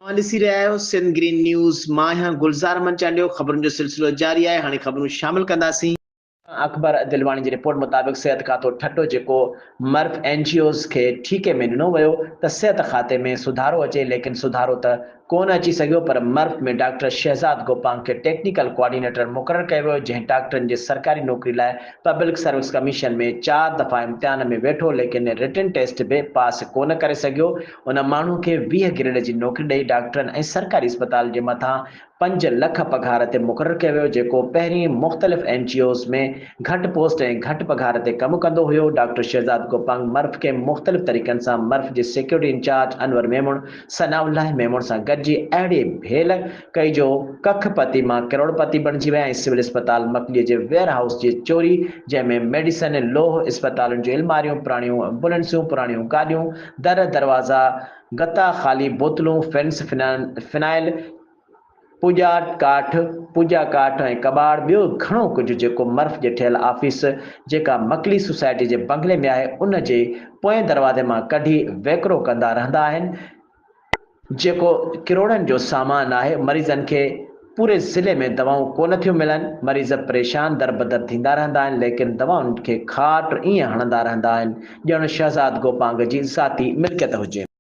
اوهان ڏسي رهيا آهيو سنڌ گرين نيوز، مان آهيان گلزار احمد چانڊيو، خبرن جو سلسلو جاري آهي، هاڻي خبرون شامل ڪنداسين. اڪبر دلواڻي جي رپورٽ مطابق صحت کاتو ٺٽو جيڪو مرف اين جي اوز کي ٺيڪي ۾ ڏنو ويو ته صحت کاتي ۾ سڌارو اچي ليڪن سڌارو ته ڪونه اچي سگهيو پر مرف ۾ ڊاڪٽر شهزاد گوپانگ کي ٽيڪنيڪل ڪوآرڊينيٽر مقرر ڪيو ويو جنهن ڊاڪٽرن جي سرڪاري نوڪري لاء پبلڪ سروس ڪميشن ۾ چار دفعا امتحان ۾ ويٺو ليڪن رٽن ٽيسٽ به پاس ڪونه ڪري سگهيو ان ماڻهو کي 20 گريڊ جي نوڪري ڏئي ڊاڪٽرن ۽ سرڪاري اسپتال جي مٿان پنج لک پگهار تي مقرر ڪيو ويو جيڪو پهرين مختلف اين جي اوز ۾ گهٽ پوسٽ ۽ گهٽ پگهار تي ڪم ڪندو هيو ڊاڪٽر شهزاد گوپانگ مرف کي مختلف طريقن سان مرف جي سيڪيورٽي انچارج انور ميمڻ ثناء الله ميمڻ سان گڏجي اهڙي ڀيل ڪئي جو ڪک پتي مان ڪروڙ پتي بڻجي ويا ۽ سول اسپتال مڪليء جي ويئر هائوس جي چوري جنهن ۾ ميڊيسن، لوهه، اسپتالن جون الماريون، پراڻيون ايمبولينسون، پراڻيون گاڏيون، در، دروازا، گتا، خالي بوتلون، فينس، فنائل، پوڄا ڪاٺ، پوڄا ڪاٺ ۽ ڪٻاڙ ٻيو گهڻو ڪجهه جيڪو مرف جي ٺهيل آفيس جيڪا مڪلي سوسائٽي جي بنگلي ۾ آهي ان جي پوئين دروازي مان ڪڍي ويڪرو ڪندا رهندا آهن. جيڪو ڪروڙن جو سامان آهي، مريضن کي پوري ضلعي ۾ دوائون ڪونه ٿيون ملن، مريض پريشان دربدر ٿيندا رهندا آهن، ليڪن دوائن کي کاٽ ائين هڻندا رهندا آهن ڄڻ شهزاد گوپانگ جي ذاتي ملڪيت هجي.